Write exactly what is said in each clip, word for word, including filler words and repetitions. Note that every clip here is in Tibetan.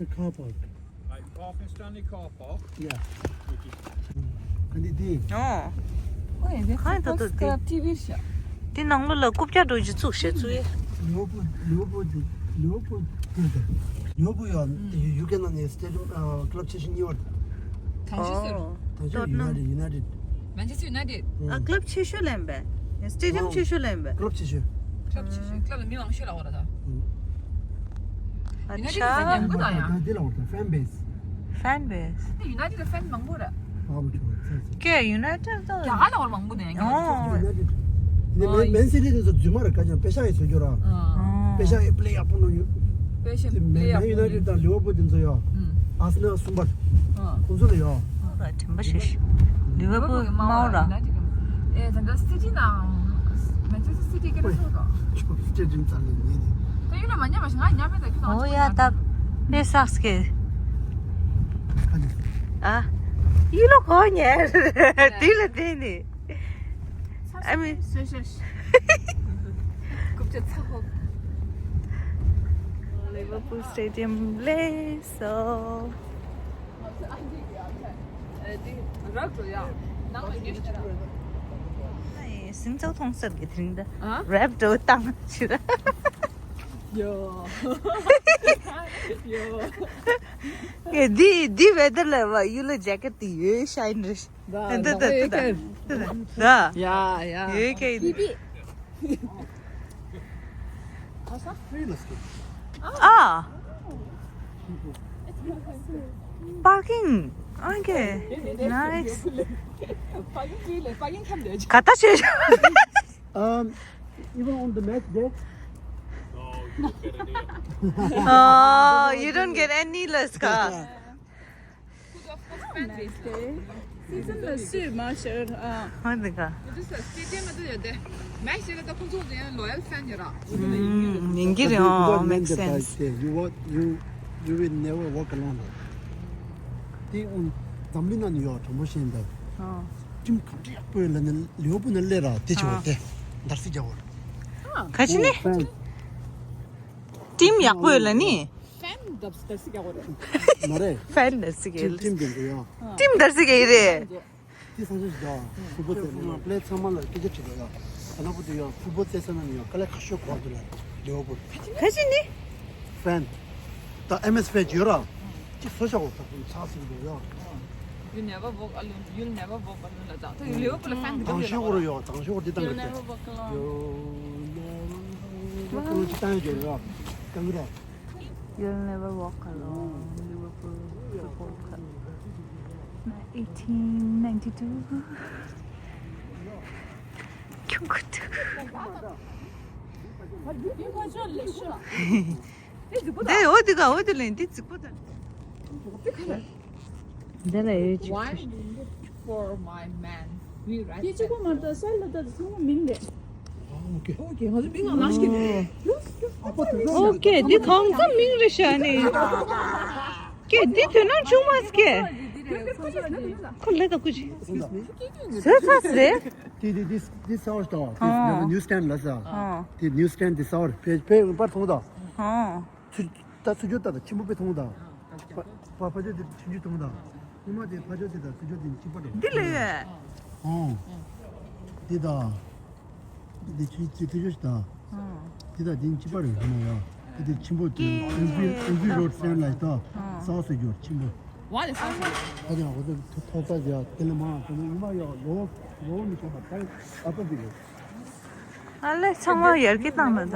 Car park. Like Park and Stanley car park. Yeah. Can you do? ཨོ། ཨོ་ཡ་དེ་ཁ་ཡིན་ད་ལྟ་དེ། ཊི་ཝི་ཤ། དེ་ནང་ལོགས་ལ་རྐུབ་བཀྱག་འདྲ་ཅིག་བཙུགས་ཤག་བཙུགས་ཡས། Liverpool, Liverpool དེ། Liverpool དེ་དང་། Liverpool ཡང་ཡུ་ཀེ་ནང་ནས་stadium club ཆེ་ཤོས་གཉིས་པ་དང་། གང་ཤེས་ཟེར། ཨོ། ད་ཆ་ཊོ་ཊི་ནམ། United, United. Manchester United. ཨ་club ཆེ་ཤོས་ལེན་པས། stadium ཆེ་ཤོས་ལེན་པས། club ཆེ་ཤོས། club ཆེ་ཤོས། club ལ་མི་མང་ཤོས་ལ་བར་ད། ཨ་United ཆ། ལ་ཉམས་གོ་ད་ཡང་། ད་དེ་ལ་བར་ད་fan base. fan base. United ལ་fan མང་པོ་ར། ཨ་བུ་ཆུ་ཚ་ཚ། ཀེ་United དོ། རྒྱ་གར་ལ་བར་མང་པོ་ནས་ཡང་རྒྱ་གར་ལ་ཚོགས་པ། United. དེ་Man- Man City དེ་ཚོ་རྫུན་མ་རེད། ཀ་ཅང་པེ་ཤ་ཡི་བཟོ་རྒྱུ་ར། ཨ། པེ་ཤ་ཡི་play ཡག་པོ་ནོ་ཡོད། པེ་ཤ་དེ་Man- play ཡག་Man- པོ་ནོ་United དང་Liverpool དེ་ཚོ་ཡོད། ཨུམ། Arsenal གསུམ་པ། ཨ། ཁོང་ཚོ་ལ་ཡོད། ཨོ་ར་དྲན་པ་ཤེས་ཤིག Liverpool དམའ་བ་ར། ཨེ་ད་ད་City ནང་Manchester City ཀེ་རེ་སོ་ག stadium ཙམ་ལས་ཉེ་ནི། ད་ཡུལ་ལ་མ་ཉམས་པ་ཞིག་ང་ཉམས་མེད་ད་ཁྱོད་ཨོ་ཡ་ད། དཔེ་སག་སྐེ། ཁ་ནི། ཨ། ཡུལ་ལ་གོ་ཉེ། དེ་ལ་དེ་ནི། I mean- ཤ་ཤ་ཤ། རྐུབ་ཀྱི་ཚ་ཧོ། Liverpool Stadium ལས་སོ། རབ་འགྲོ་ཡ། ནང་ལ་ཉོས་ཤིག་ར། སིང་ཚོ་མཐོང་སར་གི་དེ་རིང་ད། ཨ། རེབ་འགྲོ་བཏང་ཕྱིར། ཡོ། ཡོ། ངས་འདི་འདི་weather ལ་བ་ཡུལ་ལ་jacket དེ་ཡོད་ཤ་ཡིན་རེད། ད་ད་ད་ད་ད། ད། ཡ་ཡ། ཡོད་ཀྱི་ཡིན། Free ལ་སྐྱེ། ཨ། Parking. Okay. Nice. Parking free ལས་parking ཁམས་ལས། ག་ད་ཤེས། Um, even on the match day. Oh, you don't get any less car. Season ལ་སུས་མ་ཤར་ཨ། ཧོན་དེ་ག This is stadium ལ་ཡོད་དེ། Match ལ་ད་ཁོང་ཚོ་ཡང་loyal fan ཡོད་ར། ཡིན་གྱི་རེད། ཨོ། Makes sense. You walk, you, you will never walk alone. དེ་འཛམ་གླིང་ནང་ནས་ཡོད་དྲང་པོ་བཤད་ན། ཨོ། team ག་འདྲ་ཡག་པོ་ཡོད་ལ་ནི་ལིའོ་པུ་ནས་སླེབས་ར་དེ་ཆེ་བ་དེ་འདར་སིག་རྒྱག་བར། ག་ཅི་ནི། team ཡག་པོ་ཡོད་ལ་ནི། Fan འདར་འདར་སིག་རྒྱག་བར། མ་རེད། fan འདར་སིག་རྒྱག་ཡོད། team team དེ་འདྲ་ཡོད། team འདར་སིག་རྒྱག་ཡོད་རེད། དེ་སང་ཆུང་ཞིག་ཡོད། ཕུ་པོ་རྩེད་ན་play ཚང་མ་ལ་སྐད་ཆ་དྲིས་པ་ཡོད། ད་ལ་བུ་དུ་ཡོད། ཕུ་པོ་རྩེད་ས་ན་ནི་ཡོད་དཀའ་ལས་ཁག་ཤོས་གོ་དུ་ལ་ལིའོ་པུ། ག་ཅི་ནི། fan ད་ཨེམ་ཨེས་ཕེན་ཡོད་ར། ཅིག་བཟོ་བཞག་གོ་ད་ཕུ་ཚག་སིག་དུ་ཡོད། You never walk alone. You'll never walk alone ལ་ད། ད་ལིའོ་པུ་ལ་fan འདི་དང་ཤོས་གོ་ར་ཡོད། དང་ཤོས་གོ་འདི་དང་གི་ད། Never walk alone. ཡོད། ཀུན་སློང་ཅིག་བཏང་ཡོད་ཀྱི་རེད་བ། བཏང་གི་རེད། You'll never walk alone. Liverpool Football Club. eighteen ninety-two. ཁྱུང་ཁུ་ཐུ། འདི་འོ་འདི་ག་འོ་འདི་ལེན་འདི་རྫིག་པོ་དང་། འདི་ལ་ཡོད་ཅིག Wine for my man. We right. དེ་གཅིག་པོ་མ་གཏོགས་ས་ལ་ད་ཚང་མ་མིང་རེད། ཨོ་ཀེ། Okay, ང་ཚོ་མིང་ང་ནང་ཞིག་རེད། ཨོ་ཀེ། འདི་གང་ཚང་མིང་རེད་ཤག་ནི། ཀེ་འདི་དོན་སྣང་ཆུང་མ་ཀེ། ཁོ་ལེ་ད་ཀུ་ཅི། བཟོས་ཚར་རེད། དེ་དེ་དེ་དེ་སའོ་ཏོ། ཨོ། དེ་ནིའུ་སི་ཊེན་ལ་ས། ཨོ། དེ་ནིའུ་སི་ཊེན་དེ་སའོ་རེད། ཕེ་ཕེ་པར་མཐོང་ད། ཨོ། ཚུ་ད་ཚུ་ཇོ་ད་ད་ཆེན་པོ་པེ་མཐོང་ད། ཕ་ཕ་ཕ་ཇོ་དེ་ཆུང་ཆུང་མཐོང་ད། ཉི་མ་དེ་ཕ་ཇོ་དེ་ད་ཚུ་ཇོ་དེ་གཅིག་པ་རེད། འདི་ལ་ཡོད། ཨོ། དེ་ད། དེ་ཆུ་ཆུ་ཚུ་ཇོ་ཞིག་ད། ཨོ། དེ་ད་དེ་གཅིག་པ་རེད་ཉི་མ་ཡ། དེ་དེ་ཆེན་པོ་དེ་ཀེ། ཨེམ་བི་ཨེམ་བི་རོ་ཌི་ཕྲོན་ལ་ད། སའོ་སུ་ཇོ་ཆེན་པོ། What is that? ད་དེ་ང་ཚོ་ཐོ་ཐོ་ས་ཟེར་དེ་ལ་མ་དེ་ནི་ཉི་མ་ཡ་ལོ་ལོ་མི་ཆོག་པ་ད་ཨ་པ་བི་རེད། ཨ་ལེ་ཚང་མ་ཡར་གི་བཏང་ན་ད།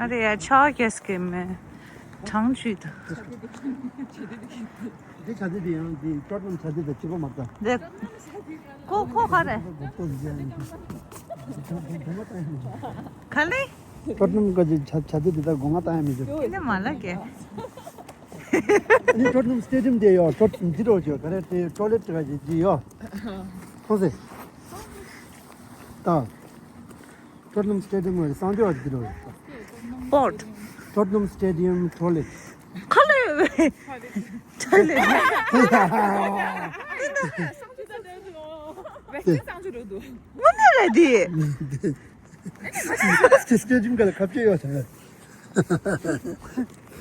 ཨ་རེ་ཡ་ཆ་གེ་སི་ཀེ་མེ་གྲང་ཆུ་ད། དེ་ཆ་དེ་དེ་ཡང་དེ་ཅོར་ནམ་ཆ་དེ་དེ་གཅིག་པ་མ་ད། དེ་ཁོ་ཁོ་ག་རེ། ག་ལེ། ཅོར་ནམ་ག་ཅི་ཆ་ཆ་དེ་དེ་ད་སྒོ་ང་ད་ཡང་མི་ཆོག། ཨི་ནི་མ་ལ་གེ། ཨ་ནི་ཅོར་ནམ་སི་ཊེ་ཌི་ཡམ་དེ་ཡོད། ཅོར་འདི་རོ་ཅོ་ག་རེ་དེ་ཊོ་ལེ་ཊི་ག་ཅི་ཅི་ཡོད། ཐོང་སེ། ད། ཅོར་ནམ་སི་ཊེ་ཌི་ཡམ་གི་སང་ཇོ་འདི་རོ། པོར། ཅོར་ནམ་སི་ཊེ་ཌི་ཡམ་ཊོ་ལེ་ཊི། ཁ་ལེ། ཊོ་ལེ་ཊི། དངོས་གནས་རེད་དེ། སི་ཊེ་ཌི་ཡམ་ག་ལ་ཁ་ཕྱེ་ཡོད་ཟེར།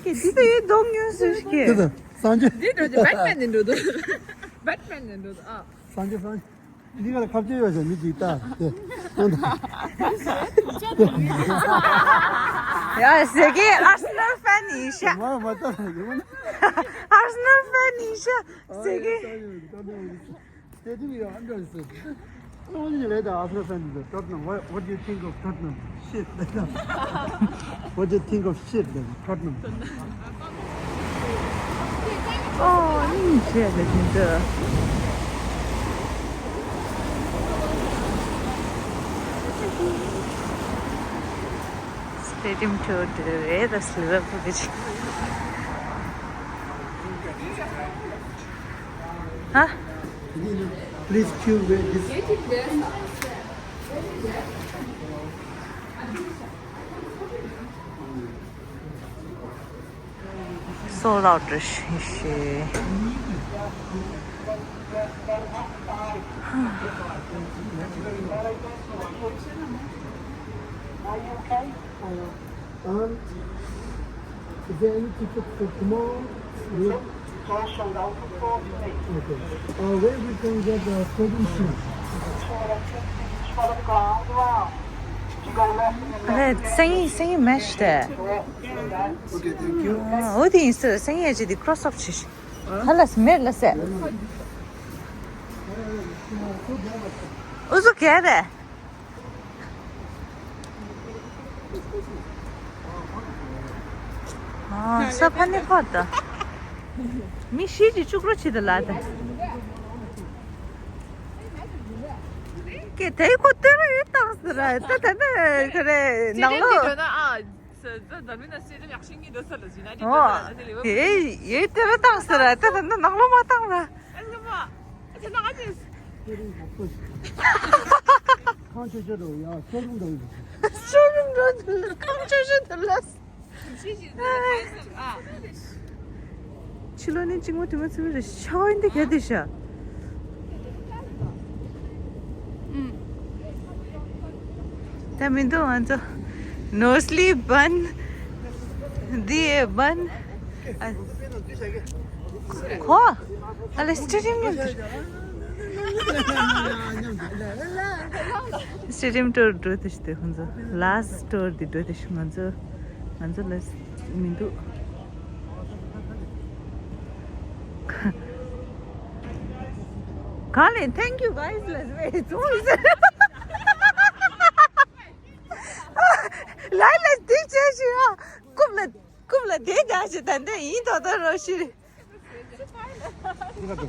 ཀྱེ་འདི་ད་ཡོད་གདོང་ཉུང་སུ་ཞིག་གི། དེ་ད་སངས་རྒྱས། འདི་འགྲོ་རྒྱུ་བེཊ་མེན་ནི་འགྲོ་འདུག་བེཊ་མེན་ནི་འགྲོ་འདུག་ཨ། སངས་རྒྱས་སངས་རྒྱས། འདི་ག་ལ་ཁ་བྱེ་ཡོད་ཟེར་མི་གཅིག་ལྟ། དེ། ཡ་ཟེར་གི་ཨར་སི་ནལ་ཕེན་ཡིན་ཤག་མ་མ་ལྟ་ཡོད་ན། ཨར་སི་ནལ་ཕེན་ཡིན་ཤག་ཟེར་གི། Stadium, yeah, I'm going to say. Only later, after Sunday, Tottenham. What, what do you think of Tottenham? Shit. What do you think of shit then? Tottenham. Oh, I didn't share the ginger. Stadium tour, the Liverpool. Huh? Please queue where this. Sold out རེད་ཤག Are you okay? Um, is there any ticket for tomorrow? Yeah. Okay. Uh, where we can get the stadium seat? ཨ་ལེ། སང་ཉིན་སང་ཉིན་མེཆ་དེ། Okay, thank you. ཨོ་དེ་ཡིན་ཟེར། སང་ཉིན་ཡ་ཅི་དེ་ཀྲོ་སི་ཨོཕ་བྱེད་ཤིག་ཧ་ལས་མེད་ལ་ཟེར། ཨུ་ཟུ་ག་རེ། ཨ། ས་ཕ་ནི་ཁོ་ད། མི་ཤི་ཅི་བཅུག་རོགས་བྱེད་དུ་ལ་ད། ཀྱེ་དེ་ཁོ་ལྟོས་ར་ཡོད་བཏང་ཟེར་ར་ད་ད་ད་ག་རེ་ནང་ལོགས། ཨ། ས་ད་ད་མི་ན་སེ་ད་ཡག་ཤིང་གི་འདོད་ས་ལ་ཟིན་ན་ཨོ། ཡེ་ཡེ་ལྟོས་ར་བཏང་ཟེར་ར་ད་ད་ད་ནང་ལོགས་མ་བཏང་ར། ཨ་ལ་མ། ཨ་ད་ན་ཨ་ད། ཁང་ཆེ་ཆེ་འགྲོ་ཡ། ཤོ་རུམ་འགྲོ་ཡ། ཤོ་རུམ་འགྲོ་ཁང་ཆེ་ཆེ་འདི་ལ། ཕྱི་ལོགས་ནས་གཅིག་མོ་དུ་མ་ཚུད་མི་རེད་ཤ་བ་འདི་ག་དེ་ཤ། ད་མི་འདུག་ང་ཚོ་ནོ་སི་ལིབ་བན། འདི་ཡི་བན། ཨ། ཁོ། ཨ་ལེ་སི་ཊེ་ཌི་ཡམ་མཉམ་དུ། སི་ཊེ་ཌི་ཡམ་ཊུར་འགྲོ་དུ་ཞིག་དེ་ཁོང་ཚོ་ལ་སི་ཊི་ཊུར་འདི་འགྲོ་དུ་ཞིག་ང་ཚོ་ང་ཚོ་ལ་མི་འདུག་གང་ལས། Thank you guys ལ་ཟེར་བས་ཙོང་ཟེར། ལ་ལ་འདི་བྱས་ཤིག་ཨ། རྐུབ་ལ་རྐུབ་ལ་དེ་རྒྱག་ཞིག་ད་འདི་ཡིན་ད་ད་རོ་ཤི།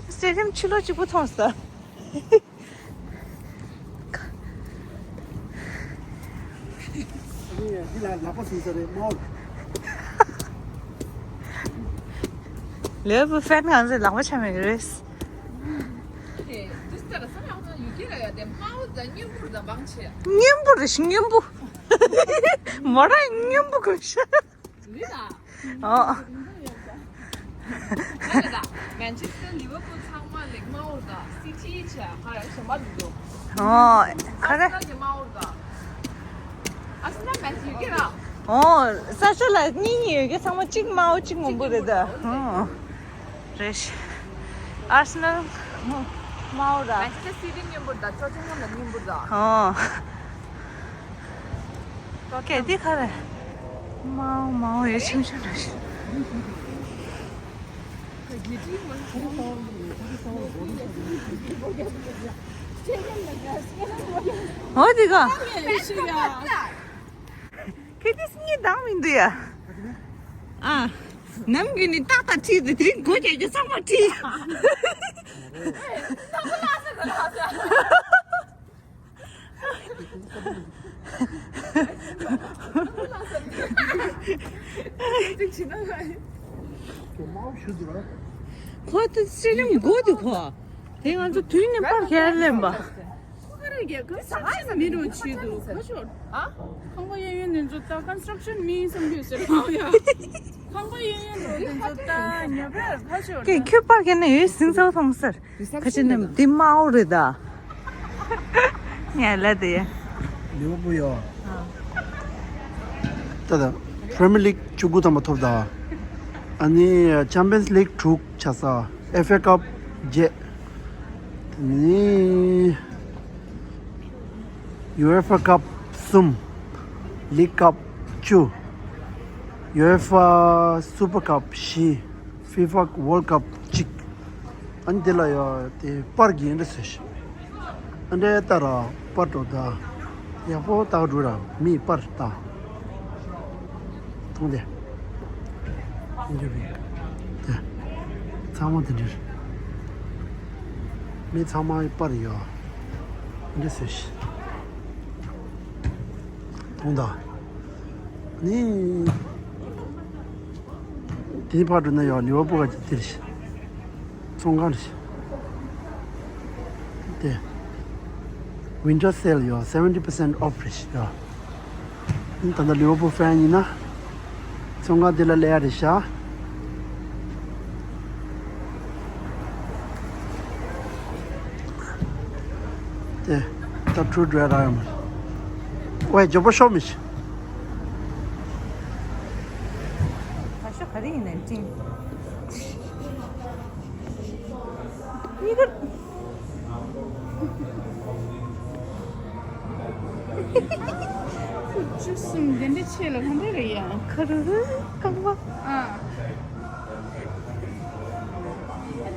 སི་ཊེ་ཌི་ཡམ་ཕྱི་ལོགས་གཅིག་པུ་མཐོང་སོང་། འདི་ལ་ལག་པ་ཟིན་ས་རེད་མོ། ལེ་བུ་ཕེན་གང་ཟེར་ལག་པ་ཆ་མེད་གི་རེད། སྙན་པོ་རེད་ཤི་སྙན་པོ། མོ་ར་སྙན་པོ་གི་ཤི། ཨོ། མན་ཆེ་སི་ཊར་ལི་ཝར་པུལ་ཚང་མ་ལེགས་མ་འོ་ད་སི་ཊི་ཆ་ཁ་ར་ཞེ་མ་འདུག་ཨོ། ཁ་ར་ཨ་སི་ན་ལེགས་མ་འོ་ད། ཨ་སི་ན་མན་ཆེ་ཡོད་ཀྱི་ར། ཨོ། ས་ཆ་ལ་གཉིས་གཉིས་ཡོད་ཀྱི་ཚང་མ་གཅིག་མ་འོ་གཅིག་སྔོན་པོ་རེད་ད། ཨོ། རེད་ཤག་ཨར་སི་ནལ་མ་འོ་ར། མན་ཆེ་སི་ཊར་སི་ཊི་སྙན་པོ་རེད་ད། ཅོ་ཅོ་ངམ་ལ་སྙན་པོ་རེད་ད། ཨོ། ཀེ་འདི་ག་རེ། མ་འོ་མ་འོ་ཡོད་ཆུང་ཆུང་རེད་ཤག་འོ་འདི་ག་ཁེ་ཏི་སྙིང་འདང་མི་འདུག་ཡ། ཨ། ནམ་རྒྱུན་ནི་ཏག་ཏག་ཁྲིད་དེ་དེ་རིང་སྒོ་རྒྱག་རྒྱུ་ཚང་མ་ཁྲིད། ཁོ་ཚོ་སི་ཊེ་ཌི་ཡམ་སྒོ་དེ་ཁོ། དེ་ང་ཚོ་དུས་ནས་པར་ཁྱེར་ལེན་པ། ཁོ་ག་རེ་རྒྱལ་ཁབ་ས་ཆ་མི་རུ་ཆུད་དུ་ཁ་ཤོར། ཨ། ཁང་པ་གཡས་གཡོན་དེ་ཚོ་ད་ཀོན་སི་ཊྲག་ཤན་མིན་བསམ་གྱི་ཟེར་ཁང་ཡ། ཁང་པ་གཡས་གཡོན་དུ་དེ་ཚོ་ད་ཉེ་བར་ཁ་ཤོར། ཀྱེ་ཁྱོད་པར་ཁྱེར་ན་ཡོད་སིང་ཚའོ་ཐོང་སར། ཁ་ཆེ་ནམ་དེ་མ་འོ་རེད་ད། ཉལ་ལ་དེ། ལེའུ་པུ་ཡོ། ད་ད། Premier League བཅུ་དགུ་ཐམ་པ་ཐོབ་ད། ཨ་ནི་Champions League དྲུག་ཆགས་ས། F A Cup བརྒྱད། དེ་ནི་UEFA Cup གསུམ། League Cup བཅུ། UEFA Super Cup བཞི། FIFA World Cup གཅིག། ཨ་ནི་དེ་ལ་ཡ་དེ་པར་གྱི་འདྲ་ཟེར་ཤི། ཨ་འདྲའི་ལྟ་ར་པར་འགྲོ་ད། ཡག་པོ་ལྟ་འགྲོ་ར་མིའི་པར་ལྟ། མཐོང་དེ། འཇུ་བི། དེ། ཚང་མ་དེ་འདྲ་རེད། མི་ཚང་མའི་པར་ཡོད། འདི་ཟེར་ཤི། མཐོང་ད། ནི། དེ་ཕར་འགྲོ་ན་ཡང་ལི་ཝར་པུལ་ག་ཅིག་དེར་ཤི། ཚོང་ཁང་རེད་ཤི། དེ། Winter sale ཡོད། seventy percent off རེད་ཤི་ཡ། ད་ལྟ་ལི་ཝར་པུལ་ཕན་ཡིན་ན། ཚོང་ཁང་དེ་ལ་སླེབས་ཡ་རེད་ཤག་དེ། ད་ཁྲུ་འགྲོ་ཡ་རག་ཡོད་མ་རེད། ཝེ་ཇོ་པོ་ཤོ་མི་ཤི། ཁ་ཤོ་ག་རེ་ཡིན་ནའི་ཀྲིང་། གཉིས་ཀ། བཅུ་གསུམ་འདི་འདྲ་ཆེ་ལ་ག་འདྲ་རེད་ཡ། ཁ་རུ་རུ་རྐང་པ། ཨ།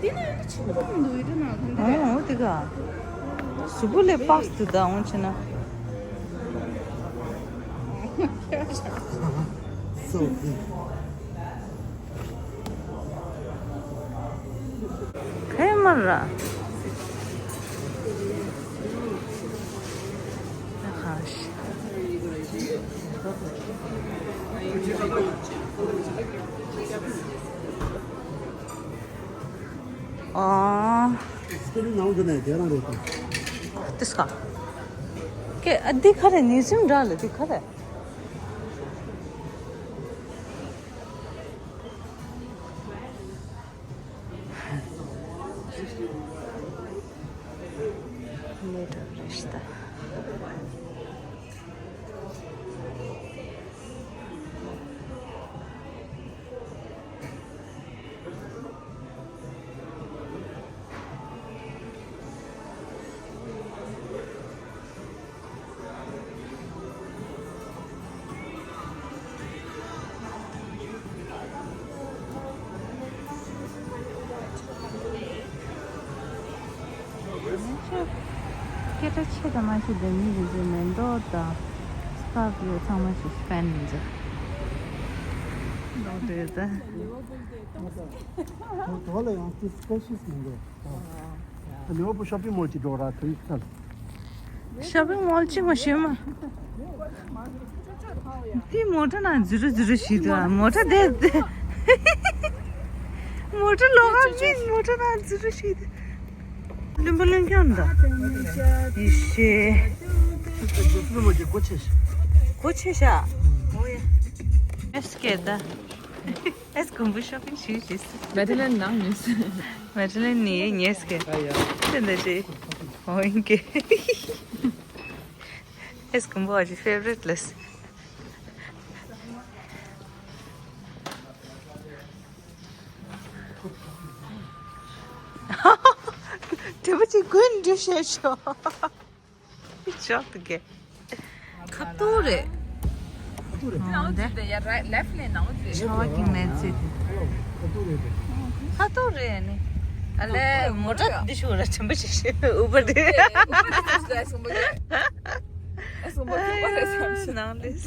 འདི་ན་འདི་ཆེན་པོ་མི་འདུག་འདི་ན་ག་འདྲ་རེད། ཨོ་འདི་ག་གཟུགས་པོ་ལས་པགས་འདུག་ད་འོང་ཆེ་ན། So big. ཁེ་མ་ར། ཧ་ཤི། ཨ། སྐྱེ་ནུ་ནང་དུ་ནས་དེ་རང་རེད་དང་། དེ་སྐ། ཀེ་ཨ་འདི་ག་རེ་ནི་སིམ་འདྲ་ལ་འདི་ག་རེ། མེད་འགྲོ་རེད་ཤི་ད། སྐད་ཆ་ཆེ་དང་མ་ཆེ་དང་མི་རེ་རེ་མེ་ཏོག་དང་སྐར་ཕ་ཚང་མ་ཞིག་ཕན་ཡིན་ཟེར། ལོག་འགྲོ་ཡོད་ད། དོ་ལ་ཡང་ཏི་སི་པེ་ཤི་སི་མི་འདུག་ལི་ཝར་པུལ་ཤོ་པིང་མོལ་གྱི་འགྲོ་ར་དུ་ཡིག་ཚར། ཤོ་པིང་མོལ་གཅིག་མ་ཤེས་མ། དེ་མོ་ཊ་ནང་འཛུལ་རུ་འཛུལ་རུ་ཞིག་འདུག་མོ་ཊ་དེ་དེ། མོ་ཊ་ལོག་ག་མིན་མོ་ཊ་ནང་འཛུལ་རུ་ཞིག་འདུག་བླུན་པོ་བླུན་རྐྱང་འདུག་ཡེ་ཤེས། སྒོ་ཕྱེ་ཤག་ཨེ་སི་ཀེ་ད། ཨེ་སི་ཀུམ་བུ་ཤོ་པིང་ཞུས་ཞུས། མེ་ཏི་ལན་ནང་ཉོས། མེ་ཏི་ལན་ནི་ཉེས་ཀེ། དེ་འདྲ་ཞིག་ཨོ་ཡིན་ཀེ། ཨེ་སི་ཀུམ་བུ་ཨ་ཅི་ཕེ་ཝ་རིཊ་ལས། དེ་པ་ཅིག་དགུན་འདྲི་བཤད་ཤོག་ཅོག་ཏུ་གེ། ཁ་ཏོ་རེད། ཁ་ཏོ་རེད། ནང་ལོགས་ཅིག་དེ་ཡ་རའི་ལེབ་ལེ་ནང་ལོགས་ཅིག་ཆ་བ་ཀིང་མེད་ཚེ་དེ། ཁ་ཏོ་རེད། ཁ་ཏོ་རེད་ནི། ཨ་ལེ་མོ་ཊ་འདི་ཤུ་ར་ཆེན་པོ་ཞིག་ཤེས་ཨུ་བར་དེ། ཨུ་བར་དེ་ཤུ་ར་སུམ་པོ་ཡ། ཨ་སུམ་པོ་ཐུག་པ་རེད་བསམ་ཤེས། ནང་ལས།